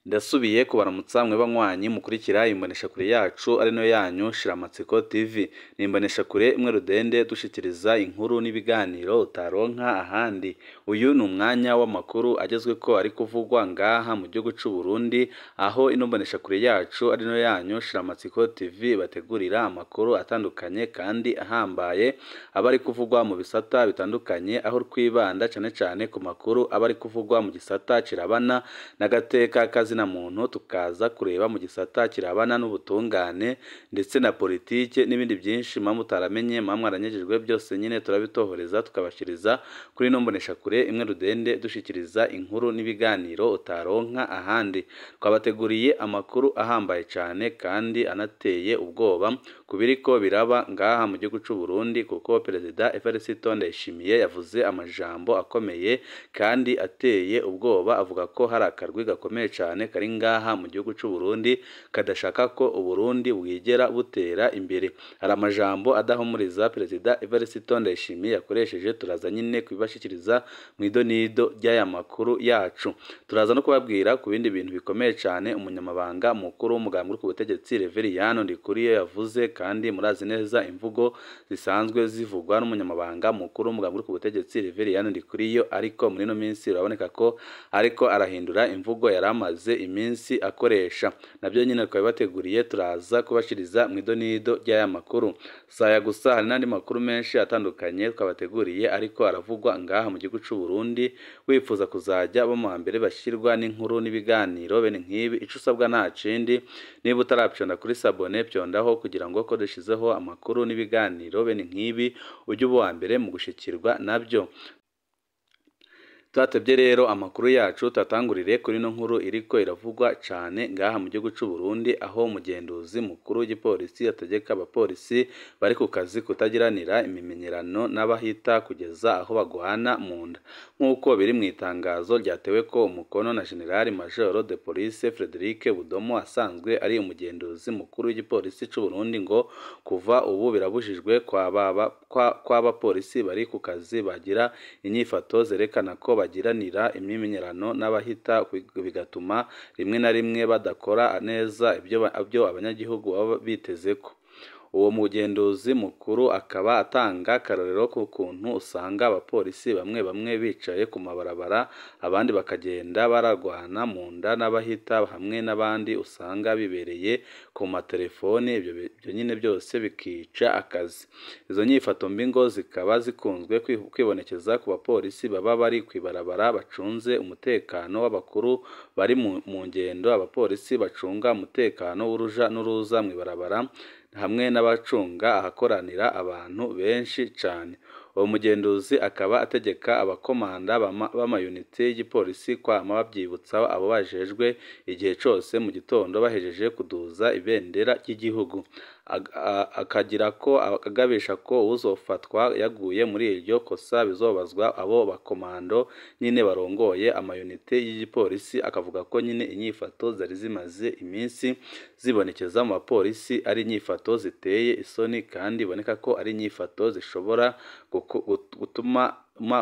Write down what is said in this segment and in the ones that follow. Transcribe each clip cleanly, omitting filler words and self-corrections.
Ndasubiye kubaramutsa mwe banywanyi mukurikira imboneshakure yacu ari nayo yanyu Shiramatsiko TV. Ni imboneshakure imwe rudende dushikiriza inkuru n'ibiganiro utaronka ahandi. Uyu ni umwanya w'amakuru agezweko ari kuvugwa ngaha mu gihugu c'u Burundi, aho ino mboneshakure yacu ari nayo yanyu Shiramatsiko TV bategurira amakuru atandukanye kandi ahambaye aba ari kuvugwa mu bisata bitandukanye, aho twibanda cane cane ku makuru aba ari kuvugwa mu gisata kirabana n'agateka kazina muntu, tukaza kureba mu gisata kirabana n'ubutungane ndetse na politike n'ibindi byinshi muba mutaramenye, muba mwaranyejejwe, byose nyine turabitohoreza tukabashiriza kuri ino mboneshakure imwe rudende dushikiriza inkuru n'ibiganiro utaronka ahandi. Twabateguriye amakuru ahambaye cane kandi anateye ubwoba ku biriko biraba ngaha mu gihugu c'u Burundi, kuko Perezida Evariste Ndayishimiye yavuze amajambo akomeye kandi ateye ubwoba, avuga ko hari akarwi gakomeye cane kari ngaha mu gihugu c'u Burundi kadashaka ko Uburundi bwigera butera imbere. Hari amajambo adahumuriza Perezida Evariste Ndayishimiye yakoresheje, turaza nyine kubibashikiriza mu idonido ry'aya makuru yacu. Turaza no kubabwira ku bindi bintu bikomeye cane umunyamabanga mukuru w'umugambi uri ku butegetsi Reveriyano Ndikuriyo yavuze, kandi murazi neza imvugo zisanzwe zivugwa n'umunyamabanga mukuru w'umugambi uri ku butegetsi Reveriyano Ndikuriyo, ariko muri ino minsi uraboneka ko ariko arahindura imvugo yari amaze iminsi akoresha. Nabyo nyine twabibateguriye, turaza kubashiriza mu idonido ry'aya makuru. Saya gusa, hari n'andi makuru menshi atandukanye twabateguriye ariko aravugwa ngaha mu gihugu c'u Burundi. Wifuza kuzajya bo mu hambere bashirwa n'inkuru n'ibiganiro bene nk'ibi, ico usabwa nta kindi, niba utarapyonda kuri sabone pyondaho kugira ngo ko dushizeho amakuru n'ibiganiro bene nk'ibi ujye uba uwa mbere mu gushikirwa nabyo. Turatevye rero amakuru yacu tatangurire kuri ino nkuru iriko iravugwa cane ngaha mu gihugu c'u Burundi, aho umugenduzi mukuru w'igipolisi ategeka abapolisi bari ku kazi kutagiranira imimenyerano n'abahita kugeza aho bagwana mu nda, nk'uko biri mu itangazo ryateweko umukono na General Major de Police Frederic Budomo asanzwe ari umugenduzi mukuru w'igipolisi c'u Burundi, ngo kuva ubu birabujijwe kw'abapolisi bari ku kazi bagira inyifato zerekana ko bagiranira imyimenyerano n'abahita, bigatuma rimwe na rimwe badakora neza ibyo abanyagihugu baba bitezeko. Uwo mugenduzi mukuru akaba atanga akarorero k'ukuntu usanga abapolisi bamwe bamwe bicaye ku mabarabara, abandi bakagenda baragwana mu nda n'abahita, hamwe n'abandi usanga bibereye ku matelefoni, ibyo nyine byose bikica akazi. Izo nyifato mbi ngo zikaba zikunzwe kwibonekeza ku bapolisi baba bari kw'ibarabara bacunze umutekano w'abakuru bari mu ngendo, abapolisi bacunga umutekano w'uruja n'uruza mw'ibarabara, hamwe n'abacunga ahakoranira abantu benshi cane. Uwo mugenduzi akaba ategeka abakomanda b'amayunite y'igipolisi kwama bavyibutsa abo bajejwe igihe cose mu gitondo bahejeje kuduza ibendera ry'igihugu, akagira ko agabisha ko uwuzofatwa yaguye muri iryo kosa bizobazwa abo bakomando nyine barongoye amayunite y'igipolisi. Akavuga ko nyine inyifato zari zimaze iminsi zibonekeza mu bapolisi ari inyifato ziteye isoni, kandi iboneka ko ari inyifato zishobora gutuma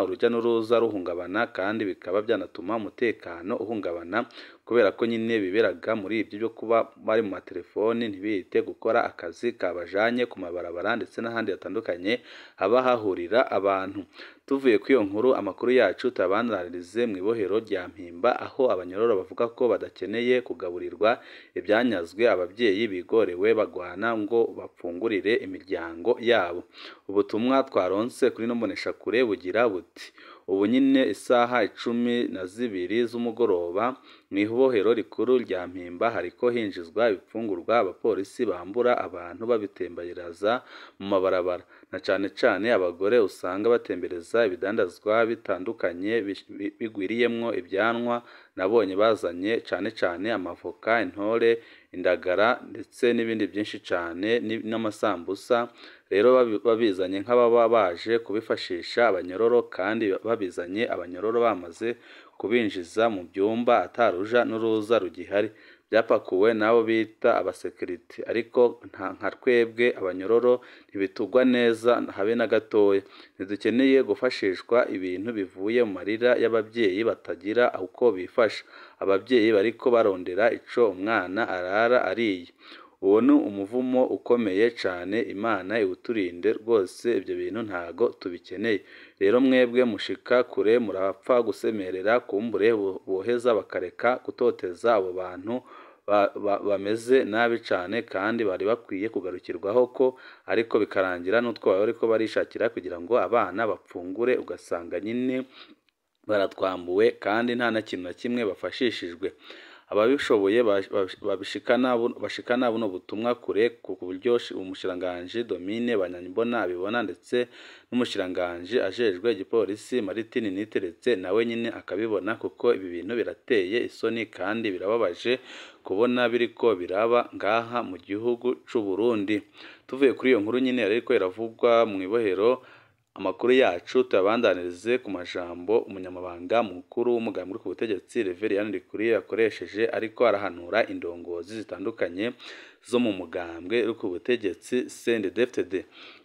urujya n'uruza ruhungabana, kandi bikaba byanatuma umutekano uhungabana, kubera ko nyine biberaga muri ibyo byo kuba bari mu matelefoni ntibite gukora akazi kabajanye ku mabarabara ndetse n'ahandi hatandukanye haba hahurira abantu. Tuvuye kuri iyo nkuru, amakuru yacu tuyabandanirize mu ibohero rya Mpimba, aho abanyororo bavuga ko badakeneye kugaburirwa ibyanyazwe ababyeyi bigorewe bagwana ngo bapfungurire imiryango yabo. Ubutumwa twaronse kuri ino mboneshakure bugira buti: ubu nyine isaha 12 z'umugoroba mu ibohero rikuru rya Mpimba hariko hinjizwa ibifungurwa abapolisi bambura abantu babitembereza mu mabarabara, na cane cane abagore usanga batembereza ibidandazwa bitandukanye bigwiriyemwo ibyanwa. Nabonye bazanye cane cane amavoka, intore, indagara ndetse n'ibindi byinshi cane n'amasambusa. Rero babizanye nk'ababa baje kubifashisha abanyororo, kandi babizanye abanyororo bamaze kubinjiza mu byumba ataruja n'uruza rugihari. byapakuwe n'abo bita abasekirite, ariko nka twebwe abanyororo ntibitugwa neza habe na gatoya. Ntidukeneye gufashishwa ibintu bivuye mu marira y'ababyeyi batagira uko bifasha, ababyeyi bariko barondera ico umwana arara ariye. Uwo ni umuvumo ukomeye cane, Imana iwuturinde rwose, ibyo bintu ntago tubikeneye. Rero mwebwe mushika kure murapfa gusemerera, kumbure boheza bakareka gutoteza abo bantu bameze nabi cane kandi bari bakwiye kugarukirwaho ko, ariko bikarangira n'utwo baba bariko barishakira kugira ngo abana bapfungure, ugasanga nyine baratwambuwe kandi nta na kintu na kimwe bafashishijwe. Ababishoboye bashikana buno butumwa kure ku buryo umushikiranganji Domine Banyanyimbona abibona, ndetse n'umushikiranganji ajejwe igipolisi Martin Niteretse nawe nyine akabibona, kuko ibi bintu birateye isoni kandi birababaje kubona biriko biraba ngaha mu gihugu c'u Burundi. Tuvuye kuri iyo nkuru nyine yariko iravugwa mu ibohero, amakuru yacu tuyabandanirize ku majambo umunyamabanga mukuru w'umugambi uri ku butegetsi Reverien Ndikuriyo yakoresheje ariko arahanura indongozi zitandukanye zo mu mugambwe uri ku butegetsi CNDD-FDD.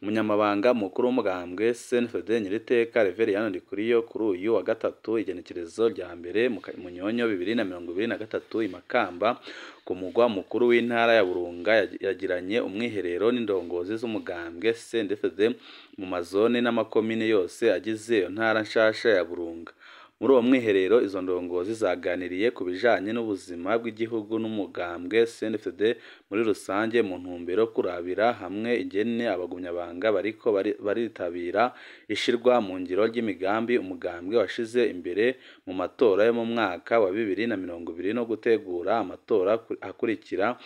Umunyamabanga mukuru w'umugambwe CNDD-FDD Nyiriteka Reverien Ndikuriyo kuri uyu wa gatatu igenekerezo rya mbere Munyonyo 2023 i Makamba ku mugwa mukuru w'intara ya Burunga yagiranye umwiherero n'indongozi z'umugambwe CNDD-FDD mu mazone n'amakomine yose agize iyo ntara nshasha ya Burunga. Muri uwo mwiherero izo ndongozi zaganiriye ku bijanye n'ubuzima bw'igihugu n'umugambwe CNDD-FDD muri rusange, mu ntumbero kurabira hamwe ingene abagumyabanga bariko baritabira ishirwa mu ngiro ry'imigambi umugambwe washize imbere mu matora yo mu mwaka wa 2020 no gutegura amatora akurikira,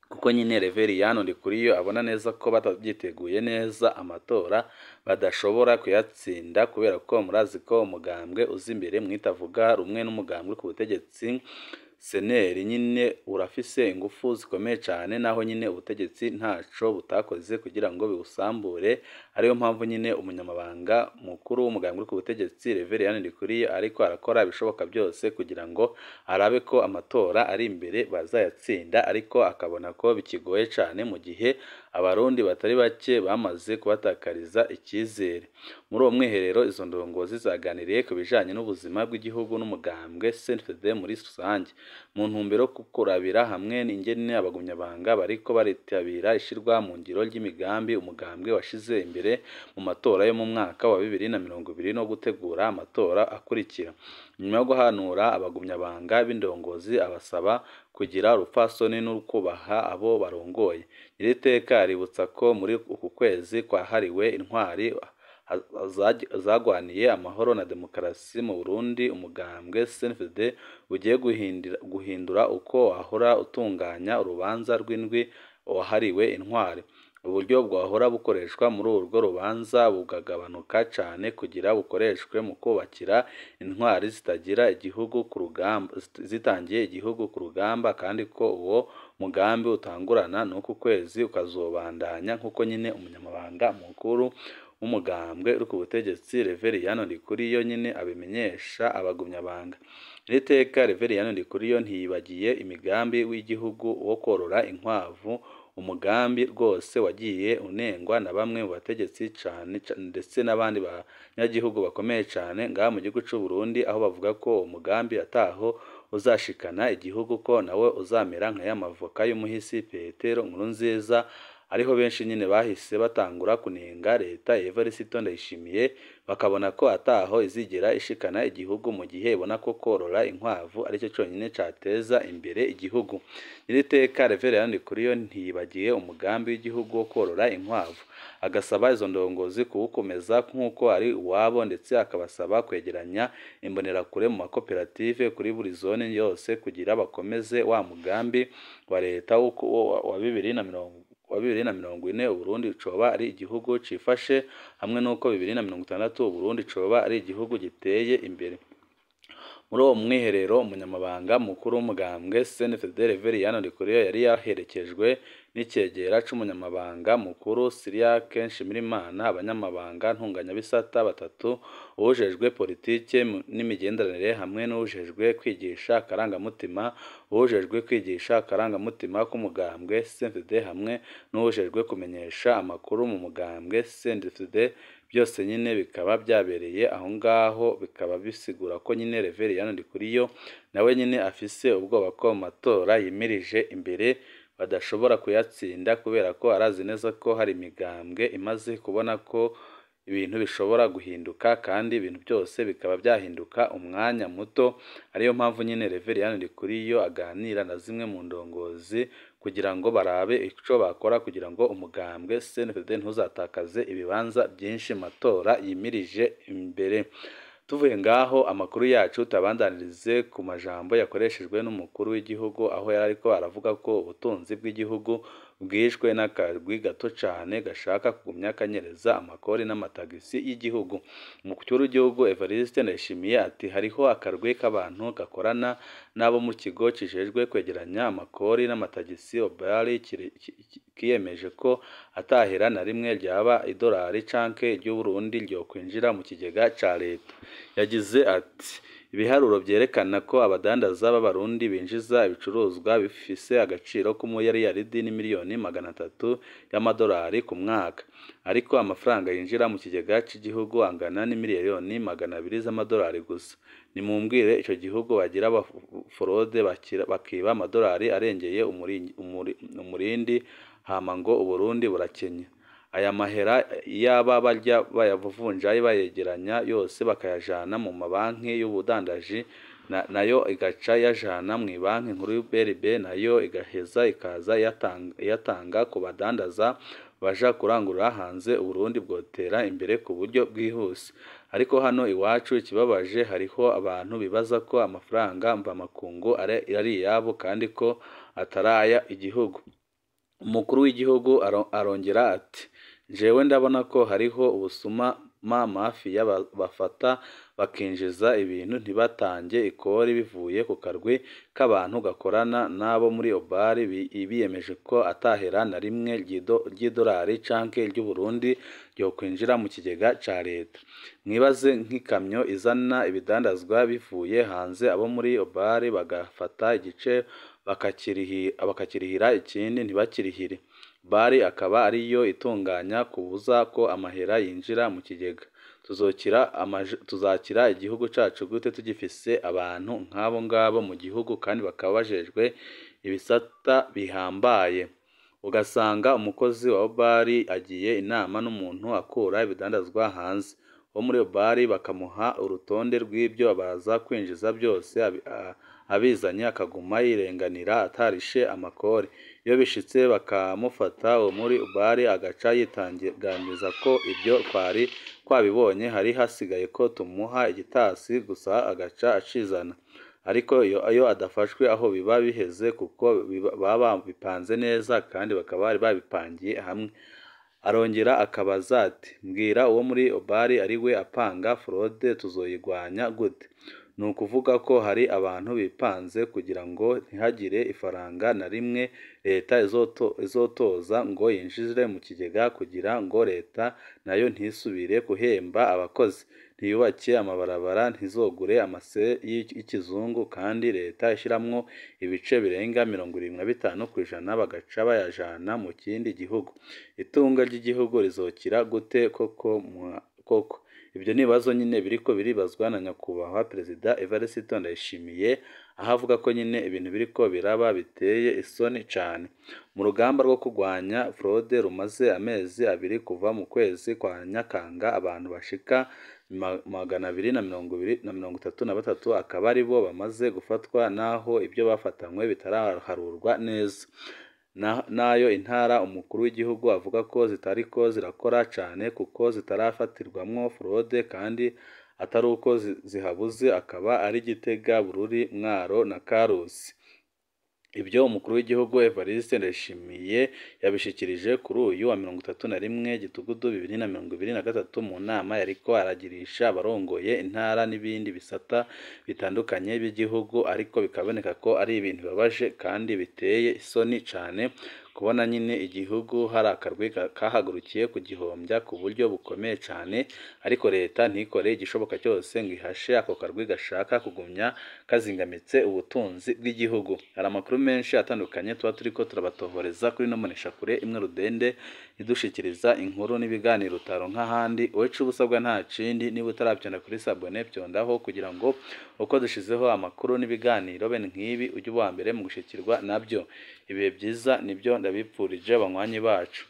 kuko nyine Reverien Ndikuriyo abona neza ko batabyiteguye neza amatora badashobora kuyatsinda, kubera ko murazi ko umugambwe uza imbere mwitavuga rumwe n'umugambwe ku butegetsi seneri nyine urafise ingufu zikomeye cane, naho nyine ubutegetsi ntaco butakoze kugira ngo biwusambure. Ariyo mpamvu nyine umunyamabanga mukuru w'umugambwe ku butegetsi Reverien Ndikuriyo ariko arakora ibishoboka byose kugira ngo arabe ko amatora ari imbere bazayatsinda, ariko akabona ko bikigoye cane mu gihe abarundi batari bake bamaze kubatakariza icyizere. Muri uwo mwiherero izo ndongozi zaganiriye ku bijanye n'ubuzima bw'igihugu n'umugambwe CNDD-FDD muri rusange, mu ntumbero kurabira hamwe ingene abagumyabanga bariko baritabira ishirwa mu ngiro ry'imigambi umugambwe washize imbere mu matora yo mu mwaka wa 2020 no gutegura amatora akurikira. Nyuma yo guhanura abagumyabanga b'indongozi abasaba kugira urupfasoni n'ukubaha abo barongoye, Nyiriteka aributsa ko muri uku kwezi kwahariwe intwari zagwaniye amahoro na demokarasi mu Burundi, umugambwe CNDD-FDD ugiye guhindura uko wahora utunganya urubanza rw'indwi wahariwe intwari. Uburyo bwahora bukoreshwa muri urwo rubanza bugagabanuka cane kugira bukoreshwe mu kubakira intwari zitagira igihugu ku rugamba, zitangiye igihugu ku rugamba, kandi ko uwo mugambi utangurana n'uku kwezi ukazobandanya, nk'uko nyine umunyamabanga mukuru w'umugambwe uri ku butegetsi Reverien Ndikuriyo nyine abimenyesha abagumyabanga. Iri teka Reverien Ndikuriyo ntiyibagiye imigambi w'igihugu wo korora inkwavu, umugambi rwose wagiye unengwa na bamwe mu bategetsi cane ndetse n'abandi banyagihugu bakomeye cane ngaha mu gihugu c'u Burundi, aho bavuga ko uwo mugambi ataho uzashikana igihugu, ko nawe uzamera nka ya mavoka y'umuhisi Petero Nkurunziza, ariho benshi nyine bahise batangura kunenga leta ya Evariste Ndayishimiye, bakabona ko ataho izigera ishikana igihugu mu gihe ibona ko korora inkwavu aricyo cyonyine cateza imbere igihugu. Nyiriteka Reverien Ndikuriyo ntiyibagiye umugambi w'igihugu wo korora inkwavu, agasaba izo ndongozi kuwukomeza nk'uko ari uwabo, ndetse akabasaba kwegeranya imbonerakure mu makoperative kuri buri zone yose kugira bakomeze wa mugambi wa leta wa 2040 Uburundi coba ari igihugu cifashe, hamwe n'uko 2060 Uburundi coba ari igihugu giteye imbere. Muri uwo mwiherero umunyamabanga mukuru w'umugambwe CNDD-FDD Reverien Ndikuriyo yari yaherekejwe n'icegera c'umunyamabanga mukuru Cyriaque Nshimirimana, abanyamabanga ntunganyabisata batatu, uwujejwe politike n'imigenderanire hamwe n'uwujejwe kwigisha akarangamutima, uwujejwe kwigisha akarangamutima k'umugambwe CNDD hamwe n'uwujejwe kumenyesha amakuru mu mugambwe CNDD. Byose nyine bikaba byabereye aho ngaho, bikaba bisigura ko nyine Reveriyani Ndikuriyo nawe nyine afise ubwoba ko mu matora yimirije imbere badashobora kuyatsinda, kubera ko arazi neza ko hari imigambwe imaze kubona ko ibintu bishobora guhinduka kandi ibintu byose bikaba byahinduka umwanya muto. Ariyo mpamvu nyine Reveriyani Ndikuriyo aganira na zimwe mu ndongozi kugira ngo barabe ico bakora kugira ngo umugambwe CNDD ntuzatakaze ibibanza byinshi mu matora yimirije imbere. Tuvuye ngaho amakuru yacu tabandanirize ku majambo yakoreshejwe n'umukuru w'igihugu, aho yari ariko aravuga ko ubutunzi bw'igihugu bwishwe n'akagwi gato cane gashaka kugumya kanyereza amakori n'amatagisi y'igihugu. Umukuru w'igihugu Evariste Ndayishimiye ati hariho akarwi k'abantu gakorana n'abo mu kigo kijejwe kwegeranya amakori n'amatagisi Obari, kiyemeje ko atahera na rimwe ryaba idolari canke iry'Uburundi ryokwinjira mu kigega ca leta. Yagize ati ibiharuro vyerekana ko abadandaza b'abarundi binjiza ibicuruzwa bifise agaciro k'umuyariyaridi n'imiliyoni 300 y'amadolari ku mwaka, ariko amafaranga yinjira mu kigega c'igihugu angana n'imiliyoni 200 z'amadolari gusa. Nimumbwire ico gihugu bagira forode bakiba amadolari arengeye umurindi, hama ngo Uburundi burakenye. Aya mahera yaba barya bayavunjayi bayegeranya yose bakayajana mu mabanki y'ubudandaji, nayo igaca yajana mu banki nkuru BRB, nayo igaheza ikaza iyatanga ku badandaza baja kurangurura hanze. Uburundi bwotera imbere ku buryo bwihuse. Ariko hano iwacu ikibabaje, hariho abantu bibaza ko amafaranga mvamakungu ari iyabo kandi ko ataraya igihugu. Umukuru w'igihugu arongera ati jewe ndabona ko hariho ubusuma mafiya bafata bakinjiza ibintu ntibatange ikori bivuye ku karwi k'abantu gakorana n'abo muri Obari, biyemeje ko atahera na rimwe ry'idolari canke ry'Uburundi ryokwinjira mu kigega ca leta. Mwibaze nk'ikamyo izana ibidandazwa bivuye hanze, abo muri Obari bagafata igice bakakirihira ikindi ntibakirihire. Bari akaba ariyo itunganya kubuza ko amahera yinjira mu kigega. Tuzakira igihugu cacu gute tugifise abantu nk'abo ngabo mu gihugu kandi bakaba bajejwe ibisata bihambaye? Ugasanga umukozi wa Obari agiye inama n'umuntu akura ibidandazwa hanze, wo muri Obari bakamuha urutonde rw'ibyo baza kwinjiza byose, abizanye akaguma yirenganira atarishe amakori. Iyo bishitse bakamufata, uwo muri Obari agaca yitanganiza ko ibyo twari twabibonye, hari hasigaye ko tumuha igitasi gusa agaca acizana. Ariko iyo adafashwe aho biba biheze, kuko baba bipanze neza kandi bakaba bari babipangiye hamwe. Arongera akabaza ati mbwira uwo muri Obari ari we apanga fraude tuzoyigwanya gute? Ni ukuvuga ko hari abantu bipanze kugira ngo ntihagire ifaranga na rimwe leta izotoza ngo yinjire mu kigega, kugira ngo leta nayo ntisubire guhemba abakozi, ntiyubake amabarabara, ntizogure amase y'ikizungu, kandi leta ishiramwo ibice birenga 75% bagaca bayajana mu kindi gihugu. Itunga ry'igihugu rizokira gute koko koko? Ibyo ni ibibazo nyine biriko biribazwa na nyakubahwa Perezida Evariste Ndayishimiye, aho avuga ko nyine ibintu biriko biraba biteye isoni cane. Mu rugamba rwo kurwanya fraude rumaze amezi abiri kuva mu kwezi kwa Nyakanga, abantu bashika 233 akaba aribo bamaze gufatwa, naho ibyo bafatanywe bitaraharurwa neza. Nayo intara umukuru w'igihugu avuga ko zitariko zirakora cane kuko zitarafatirwamwo fraude kandi atari uko zihabuze, akaba ari Gitega, Bururi, Mwaro na Karusi. Ibyo umukuru w'igihugu Evariste Ndayishimiye yabishikirije kuri uyu wa 31 Gitugudu 2023 mu nama yariko aragirisha abarongoye intara n'ibindi bisata bitandukanye by'igihugu, ariko bikaboneka ko ari ibintu bibabaje kandi biteye isoni cane Kubona nyine igihugu hari akarwi kahagurukiye kugihombya ku buryo bukomeye cyane, ariko leta ntikore igishoboka cyose ngo ihashe ako karwi gashaka kugumya kazingamitse ubutunzi bw'igihugu. Hari amakuru menshi atandukanye tuba turiko turabatohoreza kuri ino mboneshakure imwe rudende idushikiriza inkuru n'ibiganiro utaronka ahandi. Wowe ico uba usabwa nta kindi, niba utaravyonda kuri sabone vyondaho kugira ngo uko dushizeho amakuru n'ibiganiro bene nk'ibi ujye uba uwa mbere mu gushikirwa nabyo. Ibihe byiza nibyo ndabipfurije banywanyi bacu.